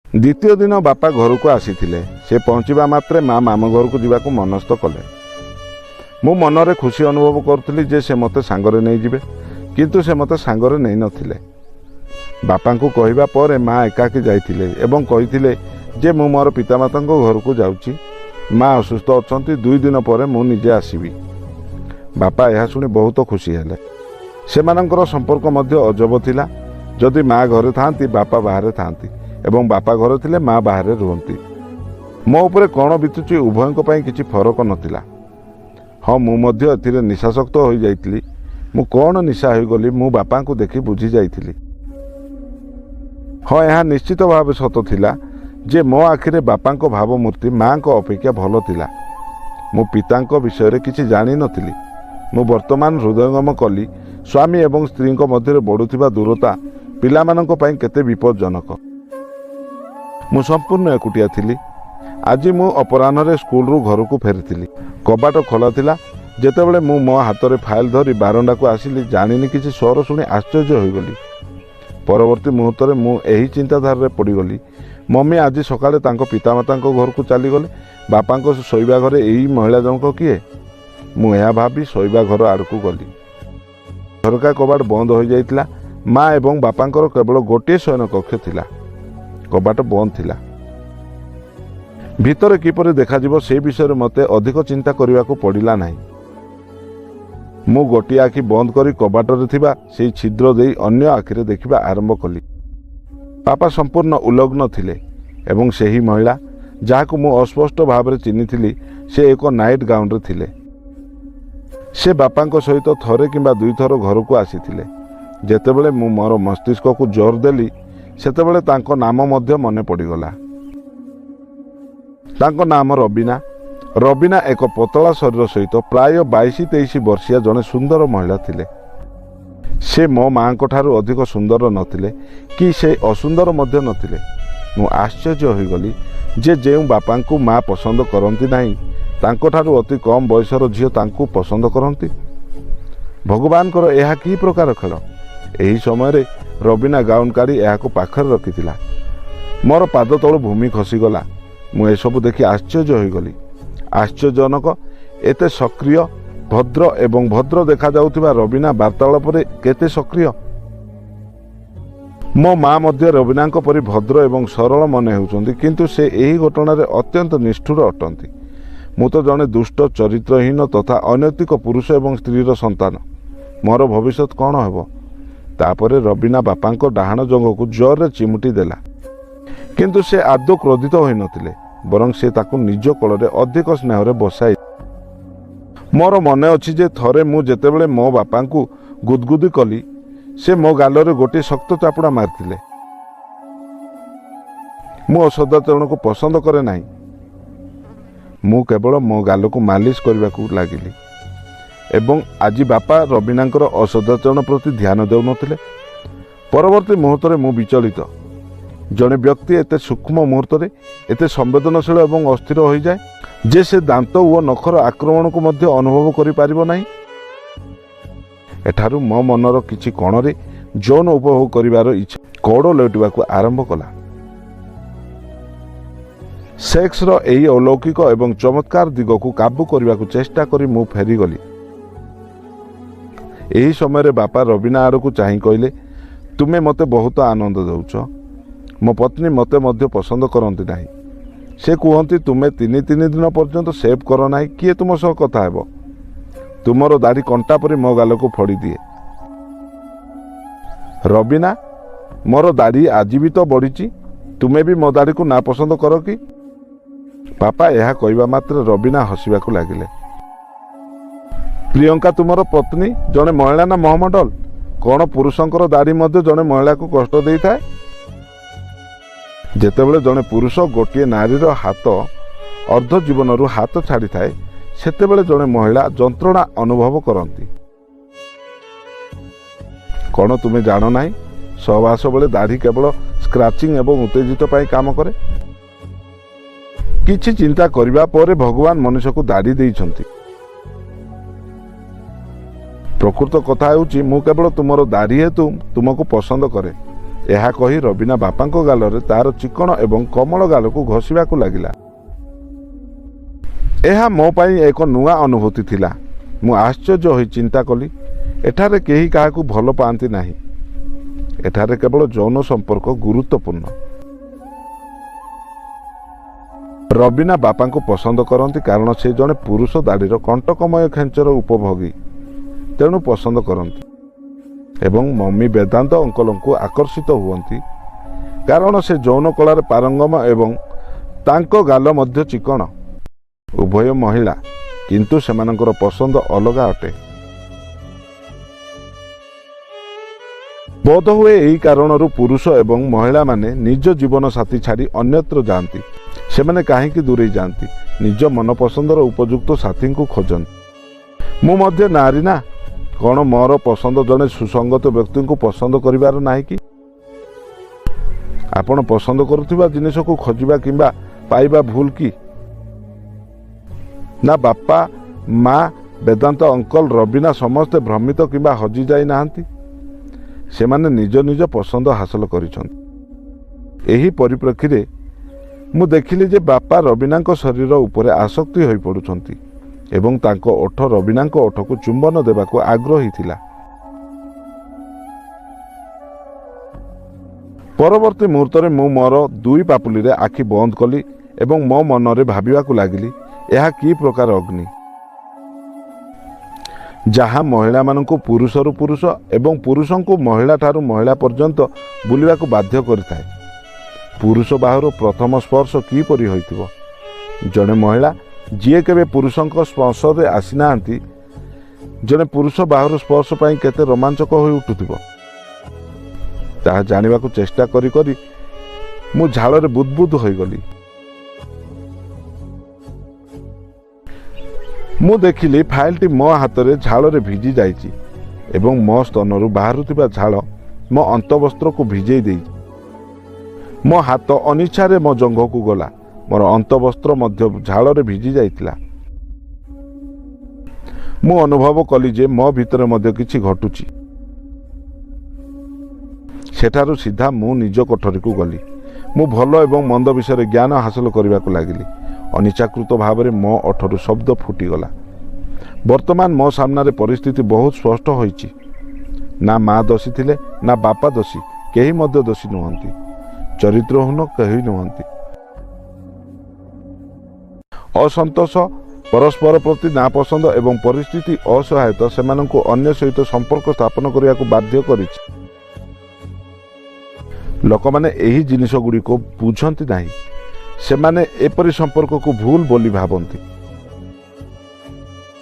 ଦ୍ୱିତୀୟ ଦିନ ବାପା ଘରକୁ ଆସିଥିଲେ। ସେ ପହଞ୍ଚିବା ମାତ୍ରେ ମା ମାମୁଁ ଘରକୁ ଯିବାକୁ ମନସ୍ଥ କଲେ। ମୁଁ ମନରେ ଖୁସି ଅନୁଭବ କରୁଥିଲି ଯେ ସେ ମୋତେ ସାଙ୍ଗରେ ନେଇଯିବେ, କିନ୍ତୁ ସେ ମୋତେ ସାଙ୍ଗରେ ନେଇନଥିଲେ। ବାପାଙ୍କୁ କହିବା ପରେ ମା ଏକାକୀ ଯାଇଥିଲେ ଏବଂ କହିଥିଲେ ଯେ ମୁଁ ମୋର ପିତାମାତାଙ୍କ ଘରକୁ ଯାଉଛି, ମା ଅସୁସ୍ଥ ଅଛନ୍ତି, 2 ଦିନ ପରେ ମୁଁ ନିଜେ ଆସିବି। ବାପା ଏହା ଶୁଣି ବହୁତ ଖୁସି ହେଲେ। ସେମାନଙ୍କର ସମ୍ପର୍କ ମଧ୍ୟ ଅଜବ ଥିଲା। ଯଦି ମା ଘରେ ଥାଆନ୍ତି, ବାପା ବାହାରେ ଥାଆନ୍ତି ଏବଂ ବାପା ଘରେ ଥିଲେ ମା ବାହାରେ ରୁହନ୍ତି। ମୋ ଉପରେ କ'ଣ ବିତୁଛି ଉଭୟଙ୍କ ପାଇଁ କିଛି ଫରକ ନଥିଲା। ହଁ, ମୁଁ ମଧ୍ୟ ଏଥିରେ ନିଶାସକ୍ତ ହୋଇଯାଇଥିଲି। ମୁଁ କ'ଣ ନିଶା ହୋଇଗଲି ମୁଁ ବାପାଙ୍କୁ ଦେଖି ବୁଝି ଯାଇଥିଲି। ହଁ, ଏହା ନିଶ୍ଚିତ ଭାବେ ସତ ଥିଲା ଯେ ମୋ ଆଖିରେ ବାପାଙ୍କ ଭାବମୂର୍ତ୍ତି ମାଙ୍କ ଅପେକ୍ଷା ଭଲ ଥିଲା। ମୁଁ ପିତାଙ୍କ ବିଷୟରେ କିଛି ଜାଣିନଥିଲି। ମୁଁ ବର୍ତ୍ତମାନ ହୃଦୟଙ୍ଗମ କଲି ସ୍ୱାମୀ ଏବଂ ସ୍ତ୍ରୀଙ୍କ ମଧ୍ୟରେ ବଢ଼ୁଥିବା ଦୂରତା ପିଲାମାନଙ୍କ ପାଇଁ କେତେ ବିପଜ୍ଜନକ। ମୁଁ ସମ୍ପୂର୍ଣ୍ଣ ଏକୁଟିଆ ଥିଲି। ଆଜି ମୁଁ ଅପରାହ୍ନରେ ସ୍କୁଲରୁ ଘରକୁ ଫେରିଥିଲି। କବାଟ ଖୋଲା ଥିଲା। ଯେତେବେଳେ ମୁଁ ମୋ ହାତରେ ଫାଇଲ୍ ଧରି ବାରଣ୍ଡାକୁ ଆସିଲି, ଜାଣିନି କିଛି ସ୍ୱର ଶୁଣି ଆଶ୍ଚର୍ଯ୍ୟ ହୋଇଗଲି। ପରବର୍ତ୍ତୀ ମୁହୂର୍ତ୍ତରେ ମୁଁ ଏହି ଚିନ୍ତାଧାରାରେ ପଡ଼ିଗଲି, ମମି ଆଜି ସକାଳେ ତାଙ୍କ ପିତାମାତାଙ୍କ ଘରକୁ ଚାଲିଗଲେ। ବାପାଙ୍କ ଶୋଇବା ଘରେ ଏହି ମହିଳା ଜଣକ କିଏ? ମୁଁ ଏହା ଭାବି ଶୋଇବା ଘର ଆଡ଼କୁ ଗଲି। ଝରକା କବାଟ ବନ୍ଦ ହୋଇଯାଇଥିଲା। ମା ଏବଂ ବାପାଙ୍କର କେବଳ ଗୋଟିଏ ଶୟନ କକ୍ଷ ଥିଲା। କବାଟ ବନ୍ଦ ଥିଲା। ଭିତରେ କିପରି ଦେଖାଯିବ ସେ ବିଷୟରେ ମୋତେ ଅଧିକ ଚିନ୍ତା କରିବାକୁ ପଡ଼ିଲା ନାହିଁ। ମୁଁ ଗୋଟିଏ ଆଖି ବନ୍ଦ କରି କବାଟରେ ଥିବା ସେଇ ଛିଦ୍ର ଦେଇ ଅନ୍ୟ ଆଖିରେ ଦେଖିବା ଆରମ୍ଭ କଲି। ବାପା ସମ୍ପୂର୍ଣ୍ଣ ଉଲଗ୍ନ ଥିଲେ ଏବଂ ସେହି ମହିଳା, ଯାହାକୁ ମୁଁ ଅସ୍ପଷ୍ଟ ଭାବରେ ଚିହ୍ନିଥିଲି, ସେ ଏକ ନାଇଟ୍ ଗାଉନରେ ଥିଲେ। ସେ ବାପାଙ୍କ ସହିତ ଥରେ କିମ୍ବା ଦୁଇଥର ଘରକୁ ଆସିଥିଲେ। ଯେତେବେଳେ ମୁଁ ମୋର ମସ୍ତିଷ୍କକୁ ଜୋର ଦେଲି, ସେତେବେଳେ ତାଙ୍କ ନାମ ମଧ୍ୟ ମନେ ପଡ଼ିଗଲା। ତାଙ୍କ ନାମ ରବିନା। ରବିନା ଏକ ପତଳା ଶରୀର ସହିତ ପ୍ରାୟ 22-23 ବର୍ଷିଆ ଜଣେ ସୁନ୍ଦର ମହିଳା ଥିଲେ। ସେ ମୋ ମାଆଙ୍କ ଠାରୁ ଅଧିକ ସୁନ୍ଦର ନଥିଲେ କି ସେ ଅସୁନ୍ଦର ମଧ୍ୟ ନଥିଲେ। ମୁଁ ଆଶ୍ଚର୍ଯ୍ୟ ହୋଇଗଲି ଯେ ଯେଉଁ ବାପାଙ୍କୁ ମା ପସନ୍ଦ କରନ୍ତି ନାହିଁ, ତାଙ୍କଠାରୁ ଅତି କମ୍ ବୟସର ଝିଅ ତାଙ୍କୁ ପସନ୍ଦ କରନ୍ତି। ଭଗବାନଙ୍କର ଏହା କି ପ୍ରକାର ଖେଳ? ଏହି ସମୟରେ ରବିନା ଗାଉନ୍ କାଢ଼ି ଏହାକୁ ପାଖରେ ରଖିଥିଲା। ମୋର ପାଦ ତଳୁ ଭୂମି ଖସିଗଲା। ମୁଁ ଏସବୁ ଦେଖି ଆଶ୍ଚର୍ଯ୍ୟ ହୋଇଗଲି। ଆଶ୍ଚର୍ଯ୍ୟଜନକ, ଏତେ ସକ୍ରିୟ, ଭଦ୍ର ଏବଂ ଭଦ୍ର ଦେଖାଯାଉଥିବା ରବିନା ବାର୍ତ୍ତାଳାପରେ କେତେ ସକ୍ରିୟ। ମୋ ମା ମଧ୍ୟ ରବିନାଙ୍କ ପରି ଭଦ୍ର ଏବଂ ସରଳ ମନେ ହେଉଛନ୍ତି, କିନ୍ତୁ ସେ ଏହି ଘଟଣାରେ ଅତ୍ୟନ୍ତ ନିଷ୍ଠୁର ଅଟନ୍ତି। ମୁଁ ତ ଜଣେ ଦୁଷ୍ଟ, ଚରିତ୍ରହୀନ ତଥା ଅନୈତିକ ପୁରୁଷ ଏବଂ ସ୍ତ୍ରୀର ସନ୍ତାନ। ମୋର ଭବିଷ୍ୟତ କ'ଣ ହେବ? ତାପରେ ରବିନା ବାପାଙ୍କ ଡାହାଣ ଜଙ୍ଘକୁ ଜୋରରେ ଚିମୁଟି ଦେଲା। କିନ୍ତୁ ସେ ଆଦୌ କ୍ରୋଧିତ ହୋଇନଥିଲେ, ବରଂ ସେ ତାକୁ ନିଜ କୋଳରେ ଅଧିକ ସ୍ନେହରେ ବସାଇ। ମୋର ମନେ ଅଛି ଯେ ଥରେ ମୁଁ ଯେତେବେଳେ ମୋ ବାପାଙ୍କୁ ଗୁଦଗୁଦି କଲି, ସେ ମୋ ଗାଲରେ ଗୋଟିଏ ଶକ୍ତ ଚାପୁଡ଼ା ମାରିଥିଲେ। ମୁଁ ଅସଦାଚରଣକୁ ପସନ୍ଦ କରେ ନାହିଁ। ମୁଁ କେବଳ ମୋ ଗାଲକୁ ମାଲିସ କରିବାକୁ ଲାଗିଲି ଏବଂ ଆଜି ବାପା ରବିନାଙ୍କର ଅସଦାଚରଣ ପ୍ରତି ଧ୍ୟାନ ଦେଉନଥିଲେ। ପରବର୍ତ୍ତୀ ମୁହୂର୍ତ୍ତରେ ମୁଁ ବିଚଳିତ। ଜଣେ ବ୍ୟକ୍ତି ଏତେ ସୂକ୍ଷ୍ମ ମୁହୂର୍ତ୍ତରେ ଏତେ ସମ୍ବେଦନଶୀଳ ଏବଂ ଅସ୍ଥିର ହୋଇଯାଏ ଯେ ସେ ଦାନ୍ତ ଓ ନଖର ଆକ୍ରମଣକୁ ମଧ୍ୟ ଅନୁଭବ କରିପାରିବ ନାହିଁ। ଏଠାରୁ ମୋ ମନର କିଛି କୋଣରେ ଯୌନ ଉପଭୋଗ କରିବାର ଇଚ୍ଛା କଡ଼ ଲେଉଟିବାକୁ ଆରମ୍ଭ କଲା। ସେକ୍ସର ଏହି ଅଲୌକିକ ଏବଂ ଚମତ୍କାର ଦିଗକୁ କାବୁ କରିବାକୁ ଚେଷ୍ଟା କରି ମୁଁ ଫେରିଗଲି। ଏହି ସମୟରେ ବାପା ରବିନା ଆଡ଼କୁ ଚାହିଁ କହିଲେ, ତୁମେ ମୋତେ ବହୁତ ଆନନ୍ଦ ଦେଉଛ। ମୋ ପତ୍ନୀ ମୋତେ ମଧ୍ୟ ପସନ୍ଦ କରନ୍ତି ନାହିଁ। ସେ କୁହନ୍ତି, ତୁମେ 3 3 ଦିନ ପର୍ଯ୍ୟନ୍ତ ସେଭ୍ କର ନାହିଁ, କିଏ ତୁମ ସହ କଥା ହେବ? ତୁମର ଦାଢ଼ି କଣ୍ଟା ପରି ମୋ ଗାଲକୁ ଫୋଡ଼ି ଦିଏ। ରବିନା, ମୋର ଦାଢ଼ି ଆଜି ବି ତ ବଢ଼ିଛି। ତୁମେ ବି ମୋ ଦାଢ଼ିକୁ ନାପସନ୍ଦ କର କି? ବାପା ଏହା କହିବା ମାତ୍ରେ ରବିନା ହସିବାକୁ ଲାଗିଲେ। ପ୍ରିୟଙ୍କା, ତୁମର ପତ୍ନୀ ଜଣେ ମହିଳା ନା ମହମଡଲ? କ'ଣ ପୁରୁଷଙ୍କର ଦାଢ଼ି ମଧ୍ୟ ଜଣେ ମହିଳାକୁ କଷ୍ଟ ଦେଇଥାଏ? ଯେତେବେଳେ ଜଣେ ପୁରୁଷ ଗୋଟିଏ ନାରୀର ହାତ ଅର୍ଦ୍ଧ ଜୀବନରୁ ହାତ ଛାଡ଼ିଥାଏ, ସେତେବେଳେ ଜଣେ ମହିଳା ଯନ୍ତ୍ରଣା ଅନୁଭବ କରନ୍ତି। କ'ଣ ତୁମେ ଜାଣ ନାହିଁ, ସହବାସ ବେଳେ ଦାଢ଼ି କେବଳ ସ୍କ୍ରାଚିଂ ଏବଂ ଉତ୍ତେଜିତ ପାଇଁ କାମ କରେ? କିଛି ଚିନ୍ତା କରିବା ପରେ ଭଗବାନ ମନୁଷ୍ୟକୁ ଦାଢ଼ି ଦେଇଛନ୍ତି। ପ୍ରକୃତ କଥା ହେଉଛି, ମୁଁ କେବଳ ତୁମର ଦାଢ଼ି ହେତୁ ତୁମକୁ ପସନ୍ଦ କରେ। ଏହା କହି ରବିନା ବାପାଙ୍କ ଗାଲରେ ତାର ଚିକଣ ଏବଂ କୋମଳ ଗାଲକୁ ଘଷିବାକୁ ଲାଗିଲା। ଏହା ମୋ ପାଇଁ ଏକ ନୂଆ ଅନୁଭୂତି ଥିଲା। ମୁଁ ଆଶ୍ଚର୍ଯ୍ୟ ହୋଇ ଚିନ୍ତା କଲି, ଏଠାରେ କେହି କାହାକୁ ଭଲ ପାଆନ୍ତି ନାହିଁ। ଏଠାରେ କେବଳ ଯୌନ ସମ୍ପର୍କ ଗୁରୁତ୍ୱପୂର୍ଣ୍ଣ। ରବିନା ବାପାଙ୍କୁ ପସନ୍ଦ କରନ୍ତି କାରଣ ସେ ଜଣେ ପୁରୁଷ ଦାଢ଼ିର କଣ୍ଟକମୟ ଖେଞ୍ଚର ଉପଭୋଗୀ, ତେଣୁ ପସନ୍ଦ କରନ୍ତି। ଏବଂ ମମି ବେଦାନ୍ତ ଅଙ୍କଲଙ୍କୁ ଆକର୍ଷିତ ହୁଅନ୍ତି କାରଣ ସେ ଯୌନ କଳାରେ ପାରଙ୍ଗମ ଏବଂ ତାଙ୍କ ଗାଲ ମଧ୍ୟ ଚିକଣ। ଉଭୟ ମହିଳା, କିନ୍ତୁ ସେମାନଙ୍କର ପସନ୍ଦ ଅଲଗା ଅଟେ। ବୋଧହୁଏ ଏହି କାରଣରୁ ପୁରୁଷ ଏବଂ ମହିଳାମାନେ ନିଜ ଜୀବନସାଥୀ ଛାଡ଼ି ଅନ୍ୟତ୍ର ଯାଆନ୍ତି। ସେମାନେ କାହିଁକି ଦୂରେଇ ଯାଆନ୍ତି? ନିଜ ମନପସନ୍ଦର ଉପଯୁକ୍ତ ସାଥୀଙ୍କୁ ଖୋଜନ୍ତି। ମୁଁ ମଧ୍ୟ ନାରୀ ନା? କ'ଣ ମୋର ପସନ୍ଦ ଜଣେ ସୁସଙ୍ଗତ ବ୍ୟକ୍ତିଙ୍କୁ ପସନ୍ଦ କରିବାର ନାହିଁ କି? ଆପଣ ପସନ୍ଦ କରୁଥିବା ଜିନିଷକୁ ଖୋଜିବା କିମ୍ବା ପାଇବା ଭୁଲ କି? ନା ବାପା, ମା, ବେଦାନ୍ତ ଅଙ୍କଲ, ରବିନା ସମସ୍ତେ ଭ୍ରମିତ କିମ୍ବା ହଜିଯାଇ ନାହାନ୍ତି। ସେମାନେ ନିଜ ନିଜ ପସନ୍ଦ ହାସଲ କରିଛନ୍ତି। ଏହି ପରିପ୍ରେକ୍ଷୀରେ ମୁଁ ଦେଖିଲି ଯେ ବାପା ରବିନାଙ୍କ ଶରୀର ଉପରେ ଆସକ୍ତି ହୋଇପଡ଼ୁଛନ୍ତି ଏବଂ ତାଙ୍କ ଓଠ ରବିନାଙ୍କ ଓଠକୁ ଚୁମ୍ବନ ଦେବାକୁ ଆଗ୍ରହୀ ଥିଲା। ପରବର୍ତ୍ତୀ ମୁହୂର୍ତ୍ତରେ ମୁଁ ମୋର ଦୁଇ ପାପୁଲିରେ ଆଖି ବନ୍ଦ କଲି ଏବଂ ମୋ ମନରେ ଭାବିବାକୁ ଲାଗିଲି, ଏହା କି ପ୍ରକାର ଅଗ୍ନି ଯାହା ମହିଳାମାନଙ୍କୁ ପୁରୁଷରୁ ପୁରୁଷ ଏବଂ ପୁରୁଷଙ୍କୁ ମହିଳାଠାରୁ ମହିଳା ପର୍ଯ୍ୟନ୍ତ ବୁଲିବାକୁ ବାଧ୍ୟ କରିଥାଏ। ପୁରୁଷ ବାହୁର ପ୍ରଥମ ସ୍ପର୍ଶ କିପରି ହୋଇଥିବ? ଜଣେ ମହିଳା ଯିଏ କେବେ ପୁରୁଷଙ୍କ ସ୍ପର୍ଶରେ ଆସିନାହାନ୍ତି, ଜଣେ ପୁରୁଷ ବାହୁର ସ୍ପର୍ଶ ପାଇଁ କେତେ ରୋମାଞ୍ଚକ ହୋଇ ଉଠୁଥିବ, ତାହା ଜାଣିବାକୁ ଚେଷ୍ଟା କରି କରି ମୁଁ ଝାଳରେ ବୁଦବୁଦ ହୋଇଗଲି। ମୁଁ ଦେଖିଲି ଫାଇଲଟି ମୋ ହାତରେ ଝାଳରେ ଭିଜି ଯାଇଛି ଏବଂ ମୋ ସ୍ତନରୁ ବାହାରୁଥିବା ଝାଳ ମୋ ଅନ୍ତଃବସ୍ତ୍ରକୁ ଭିଜେଇ ଦେଇଛି। ମୋ ହାତ ଅନିଚ୍ଛାରେ ମୋ ଜଙ୍ଘକୁ ଗଲା। ମୋର ଅନ୍ତଃବସ୍ତ୍ର ମଧ୍ୟ ଝାଳରେ ଭିଜି ଯାଇଥିଲା। ମୁଁ ଅନୁଭବ କଲି ଯେ ମୋ ଭିତରେ ମଧ୍ୟ କିଛି ଘଟୁଛି। ସେଠାରୁ ସିଧା ମୁଁ ନିଜ କୋଠରୀକୁ ଗଲି। ମୁଁ ଭଲ ଏବଂ ମନ୍ଦ ବିଷୟରେ ଜ୍ଞାନ ହାସଲ କରିବାକୁ ଲାଗିଲି। ଅନିଚ୍ଛାକୃତ ଭାବରେ ମୋ ଓଠରୁ ଶବ୍ଦ ଫୁଟିଗଲା। ବର୍ତ୍ତମାନ ମୋ ସାମ୍ନାରେ ପରିସ୍ଥିତି ବହୁତ ସ୍ପଷ୍ଟ ହୋଇଛି। ନା ମା ଦୋଷୀ ଥିଲେ, ନା ବାପା ଦୋଷୀ, କେହି ମଧ୍ୟ ଦୋଷୀ ନୁହନ୍ତି। ଚରିତ୍ରହୀନ କେହି ନୁହନ୍ତି। ଅସନ୍ତୋଷ, ପରସ୍ପର ପ୍ରତି ନାପସନ୍ଦ ଏବଂ ପରିସ୍ଥିତି ଅସହାୟତା ସେମାନଙ୍କୁ ଅନ୍ୟ ସହିତ ସମ୍ପର୍କ ସ୍ଥାପନ କରିବାକୁ ବାଧ୍ୟ କରିଛି। ଲୋକମାନେ ଏହି ଜିନିଷ ଗୁଡ଼ିକୁ ବୁଝନ୍ତି ନାହିଁ। ସେମାନେ ଏପରି ସମ୍ପର୍କକୁ ଭୁଲ ବୋଲି ଭାବନ୍ତି।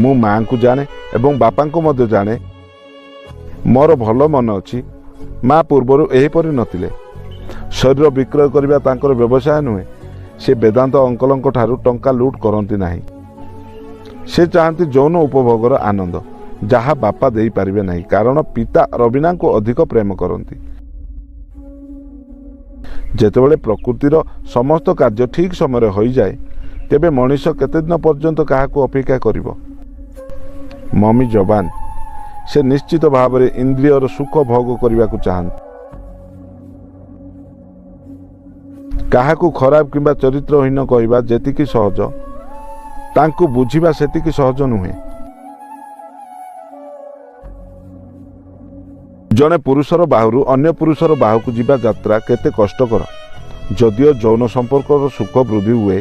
ମୁଁ ମାଆଙ୍କୁ ଜାଣେ ଏବଂ ବାପାଙ୍କୁ ମଧ୍ୟ ଜାଣେ। ମୋର ଭଲ ମନ ଅଛି, ମା ପୂର୍ବରୁ ଏହିପରି ନଥିଲେ। ଶରୀର ବିକ୍ରୟ କରିବା ତାଙ୍କର ବ୍ୟବସାୟ ନୁହେଁ। ସେ ବେଦାନ୍ତ ଅଙ୍କଲଙ୍କ ଠାରୁ ଟଙ୍କା ଲୁଟ୍ କରନ୍ତି ନାହିଁ। ସେ ଚାହାନ୍ତି ଯୌନ ଉପଭୋଗର ଆନନ୍ଦ, ଯାହା ବାପା ଦେଇପାରିବେ ନାହିଁ, କାରଣ ପିତା ରବିନାଙ୍କୁ ଅଧିକ ପ୍ରେମ କରନ୍ତି। ଯେତେବେଳେ ପ୍ରକୃତିର ସମସ୍ତ କାର୍ଯ୍ୟ ଠିକ୍ ସମୟରେ ହୋଇଯାଏ, ତେବେ ମଣିଷ କେତେଦିନ ପର୍ଯ୍ୟନ୍ତ କାହାକୁ ଅପେକ୍ଷା କରିବ? ମମି ଯବାନ, ସେ ନିଶ୍ଚିତ ଭାବରେ ଇନ୍ଦ୍ରିୟର ସୁଖ ଭୋଗ କରିବାକୁ ଚାହାନ୍ତି। କାହାକୁ ଖରାପ କିମ୍ବା ଚରିତ୍ରହୀନ କହିବା ଯେତିକି ସହଜ, ତାଙ୍କୁ ବୁଝିବା ସେତିକି ସହଜ ନୁହେଁ। ଜଣେ ପୁରୁଷର ବାହୁରୁ ଅନ୍ୟ ପୁରୁଷର ବାହୁକୁ ଯିବା ଯାତ୍ରା କେତେ କଷ୍ଟକର। ଯଦିଓ ଯୌନ ସମ୍ପର୍କର ସୁଖ ବୃଦ୍ଧି ହୁଏ,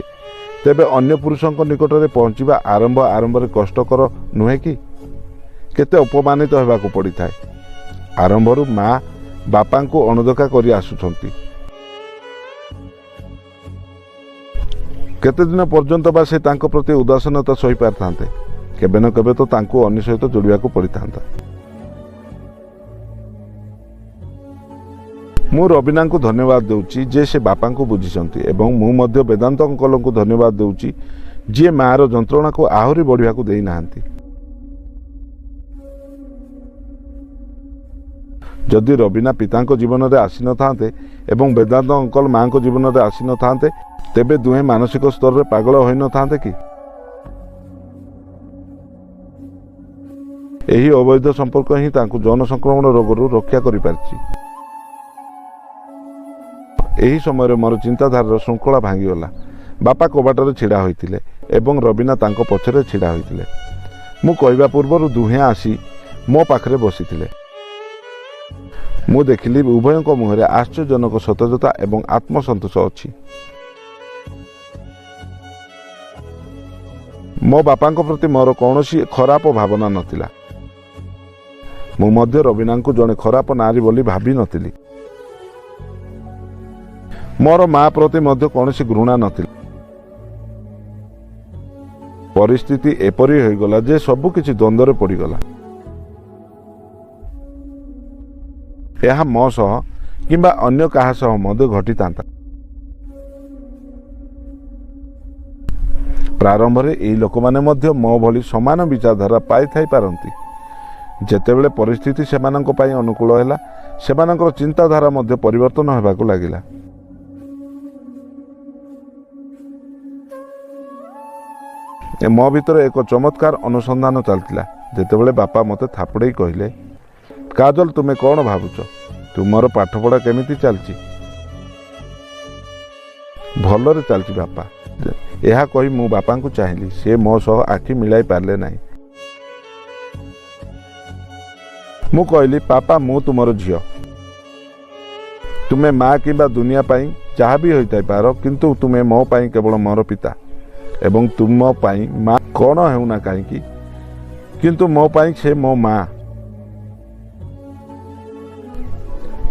ତେବେ ଅନ୍ୟ ପୁରୁଷଙ୍କ ନିକଟରେ ପହଞ୍ଚିବା ଆରମ୍ଭରେ କଷ୍ଟକର ନୁହେଁ କି? କେତେ ଅପମାନିତ ହେବାକୁ ପଡ଼ିଥାଏ। ଆରମ୍ଭରୁ ମା ବାପାଙ୍କୁ ଅଣଦେଖା କରି ଆସୁଛନ୍ତି। କେତେଦିନ ପର୍ଯ୍ୟନ୍ତ ବା ସେ ତାଙ୍କ ପ୍ରତି ଉଦାସୀନତା ସହିପାରିଥାନ୍ତେ? କେବେ ନା କେବେ ତ ତାଙ୍କୁ ଅନ୍ୟ ସହିତ ଯୋଡ଼ିବାକୁ ପଡ଼ିଥାନ୍ତା। ମୁଁ ରବିନାଙ୍କୁ ଧନ୍ୟବାଦ ଦେଉଛି ଯେ ସେ ବାପାଙ୍କୁ ବୁଝିଛନ୍ତି, ଏବଂ ମୁଁ ମଧ୍ୟ ବେଦାନ୍ତ ଅଙ୍କଲଙ୍କୁ ଧନ୍ୟବାଦ ଦେଉଛି ଯିଏ ମାଆର ଯନ୍ତ୍ରଣାକୁ ଆହୁରି ବଢ଼ିବାକୁ ଦେଇନାହାନ୍ତି। ଯଦି ରବିନା ପିତାଙ୍କ ଜୀବନରେ ଆସିନଥାନ୍ତେ ଏବଂ ବେଦାନ୍ତ ଅଙ୍କଲ ମାଆଙ୍କ ଜୀବନରେ ଆସିନଥାନ୍ତେ, ତେବେ ଦୁହେଁ ମାନସିକ ସ୍ତରରେ ପାଗଳ ହୋଇନଥାନ୍ତେ କି? ଏହି ଅବୈଧ ସମ୍ପର୍କ ହିଁ ତାଙ୍କୁ ଯୌନ ସଂକ୍ରମଣ ରୋଗରୁ ରକ୍ଷା କରିପାରିଛି। ଏହି ସମୟରେ ମୋର ଚିନ୍ତାଧାରାର ଶୃଙ୍ଖଳା ଭାଙ୍ଗିଗଲା। ବାପା କବାଟରେ ଛିଡ଼ା ହୋଇଥିଲେ ଏବଂ ରବିନା ତାଙ୍କ ପଛରେ ଛିଡ଼ା ହୋଇଥିଲେ। ମୁଁ କହିବା ପୂର୍ବରୁ ଦୁହେଁ ଆସି ମୋ ପାଖରେ ବସିଥିଲେ। ମୁଁ ଦେଖିଲି ଉଭୟଙ୍କ ମୁହଁରେ ଆଶ୍ଚର୍ଯ୍ୟଜନକ ସତେଜତା ଏବଂ ଆତ୍ମସନ୍ତୋଷ ଅଛି। ମୋ ବାପାଙ୍କ ପ୍ରତି ମୋର କୌଣସି ଖରାପ ଭାବନା ନଥିଲା। ମୁଁ ମଧ୍ୟ ରବିନାଙ୍କୁ ଜଣେ ଖରାପ ନାରୀ ବୋଲି ଭାବିନଥିଲି। ମୋର ମା ପ୍ରତି ମଧ୍ୟ କୌଣସି ଘୃଣା ନଥିଲା। ପରିସ୍ଥିତି ଏପରି ହୋଇଗଲା ଯେ ସବୁକିଛି ଦ୍ୱନ୍ଦ୍ୱରେ ପଡ଼ିଗଲା। ଏହା ମୋ ସହ କିମ୍ବା ଅନ୍ୟ କାହା ସହ ମଧ୍ୟ ଘଟିଥାନ୍ତା। ପ୍ରାରମ୍ଭରେ ଏହି ଲୋକମାନେ ମଧ୍ୟ ମୋ ଭଳି ସମାନ ବିଚାରଧାରା ପାଇଥାଇପାରନ୍ତି। ଯେତେବେଳେ ପରିସ୍ଥିତି ସେମାନଙ୍କ ପାଇଁ ଅନୁକୂଳ ହେଲା, ସେମାନଙ୍କର ଚିନ୍ତାଧାରା ମଧ୍ୟ ପରିବର୍ତ୍ତନ ହେବାକୁ ଲାଗିଲା। ମୋ ଭିତରେ ଏକ ଚମତ୍କାର ଅନୁସନ୍ଧାନ ଚାଲିଥିଲା ଯେତେବେଳେ ବାପା ମୋତେ ଥାପୁଡ଼େଇ କହିଲେ, କାଜଲ, ତୁମେ କ'ଣ ଭାବୁଛ? ତୁମର ପାଠପଢ଼ା କେମିତି ଚାଲିଛି? ଭଲରେ ଚାଲିଛି ବାପା। ଏହା କହି ମୁଁ ବାପାଙ୍କୁ ଚାହିଁଲି। ସେ ମୋ ସହ ଆଖି ମିଳାଇ ପାରିଲେ ନାହିଁ। ମୁଁ କହିଲି, ପାପା, ମୁଁ ତୁମର ଝିଅ। ତୁମେ ମା କିମ୍ବା ଦୁନିଆ ପାଇଁ ଯାହା ବି ହୋଇଥାଇପାର, କିନ୍ତୁ ତୁମେ ମୋ ପାଇଁ କେବଳ ମୋର ପିତା ଏବଂ ତୁମ ପାଇଁ ମା କ'ଣ ହେଉନା କାହିଁକି, କିନ୍ତୁ ମୋ ପାଇଁ ସେ ମୋ ମା।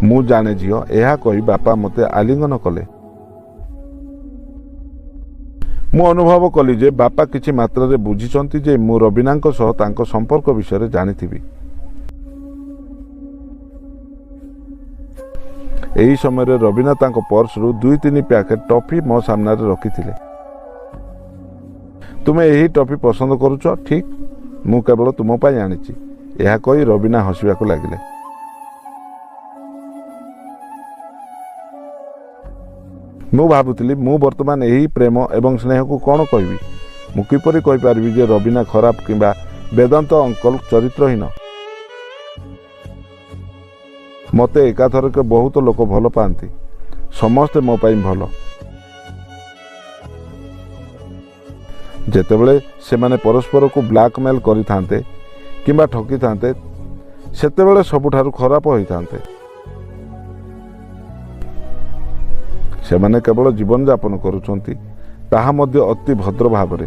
ମୁଁ ଜାଣେ ଝିଅ। ଏହା କହି ବାପା ମୋତେ ଆଲିଙ୍ଗନ କଲେ। ମୁଁ ଅନୁଭବ କଲି ଯେ ବାପା କିଛି ମାତ୍ରାରେ ବୁଝିଛନ୍ତି ଯେ ମୁଁ ରବିନାଙ୍କ ସହ ତାଙ୍କ ସମ୍ପର୍କ ବିଷୟରେ ଜାଣିଥିବି। ଏହି ସମୟରେ ରବିନା ତାଙ୍କ ପର୍ସରୁ 2-3 ପ୍ୟାକେଟ୍ ଟଫି ମୋ ସାମ୍ନାରେ ରଖିଥିଲେ। ତୁମେ ଏହି ଟଫି ପସନ୍ଦ କରୁଛ, ଠିକ୍? ମୁଁ କେବଳ ତୁମ ପାଇଁ ଆଣିଛି। ଏହା କହି ରବିନା ହସିବାକୁ ଲାଗିଲେ। ମୁଁ ଭାବୁଥିଲି, ମୁଁ ବର୍ତ୍ତମାନ ଏହି ପ୍ରେମ ଏବଂ ସ୍ନେହକୁ କ'ଣ କହିବି? ମୁଁ କିପରି କହିପାରିବି ଯେ ରବିନା ଖରାପ କିମ୍ବା ବେଦାନ୍ତ ଅଙ୍କଲ ଚରିତ୍ରହୀନ? ମୋତେ ଏକାଥରକେ ବହୁତ ଲୋକ ଭଲ ପାଆନ୍ତି। ସମସ୍ତେ ମୋ ପାଇଁ ଭଲ। ଯେତେବେଳେ ସେମାନେ ପରସ୍ପରକୁ ବ୍ଲାକମେଲ୍ କରିଥାନ୍ତେ କିମ୍ବା ଠକିଥାନ୍ତେ, ସେତେବେଳେ ସବୁଠାରୁ ଖରାପ ହୋଇଥାନ୍ତେ। ସେମାନେ କେବଳ ଜୀବନଯାପନ କରୁଛନ୍ତି, ତାହା ମଧ୍ୟ ଅତି ଭଦ୍ର ଭାବରେ।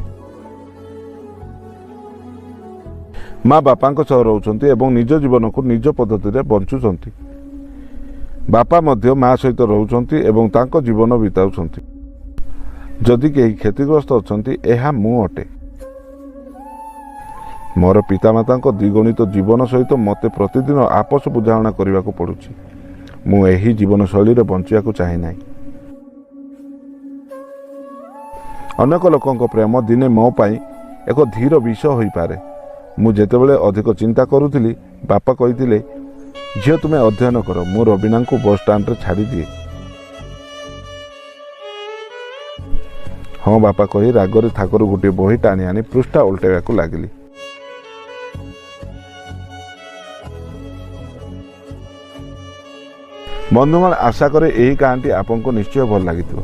ମା ବାପାଙ୍କ ସହ ରହୁଛନ୍ତି ଏବଂ ନିଜ ଜୀବନକୁ ନିଜ ପଦ୍ଧତିରେ ବଞ୍ଚୁଛନ୍ତି। ବାପା ମଧ୍ୟ ମା ସହିତ ରହୁଛନ୍ତି ଏବଂ ତାଙ୍କ ଜୀବନ ବିତାଉଛନ୍ତି। ଯଦି କେହି କ୍ଷତିଗ୍ରସ୍ତ ଅଛନ୍ତି, ଏହା ମୁଁ ଅଟେ। ମୋର ପିତାମାତାଙ୍କ ଦ୍ୱିଗୁଣିତ ଜୀବନ ସହିତ ମୋତେ ପ୍ରତିଦିନ ଆପୋଷ ବୁଝାମଣା କରିବାକୁ ପଡ଼ୁଛି। ମୁଁ ଏହି ଜୀବନଶୈଳୀରେ ବଞ୍ଚିବାକୁ ଚାହେଁ ନାହିଁ। ଅନେକ ଲୋକଙ୍କ ପ୍ରେମ ଦିନେ ମୋ ପାଇଁ ଏକ ଧୀର ବିଷ ହୋଇପାରେ। ମୁଁ ଯେତେବେଳେ ଅଧିକ ଚିନ୍ତା କରୁଥିଲି, ବାପା କହିଥିଲେ, ଝିଅ, ତୁମେ ଅଧ୍ୟୟନ କର, ମୁଁ ରବିନାଙ୍କୁ ବସ୍ ଷ୍ଟାଣ୍ଡରେ ଛାଡ଼ିଦିଏ। ହଁ ବାପା କହି ରାଗରେ ଥାକରୁ ଗୋଟିଏ ବହି ଟାଣି ଆଣି ପୃଷ୍ଠା ଓଲଟାଇବାକୁ ଲାଗିଲି। ବନ୍ଧୁଗଣ, ଆଶା କରେ ଏହି କାହାଣୀଟି ଆପଣଙ୍କୁ ନିଶ୍ଚୟ ଭଲ ଲାଗିଥିବ।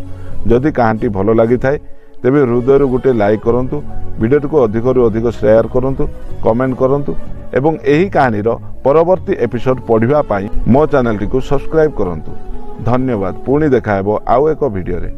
ଯଦି କାହାଣୀଟି ଭଲ ଲାଗିଥାଏ, ତେବେ ହୃଦୟରୁ ଗୋଟିଏ ଲାଇକ୍ କରନ୍ତୁ, ଭିଡ଼ିଓଟିକୁ ଅଧିକରୁ ଅଧିକ ସେୟାର କରନ୍ତୁ, କମେଣ୍ଟ କରନ୍ତୁ ଏବଂ ଏହି କାହାଣୀର ପରବର୍ତ୍ତୀ ଏପିସୋଡ଼ ପଢ଼ିବା ପାଇଁ ମୋ ଚ୍ୟାନେଲଟିକୁ ସବସ୍କ୍ରାଇବ୍ କରନ୍ତୁ। ଧନ୍ୟବାଦ। ପୁଣି ଦେଖାହେବ ଆଉ ଏକ ଭିଡ଼ିଓରେ।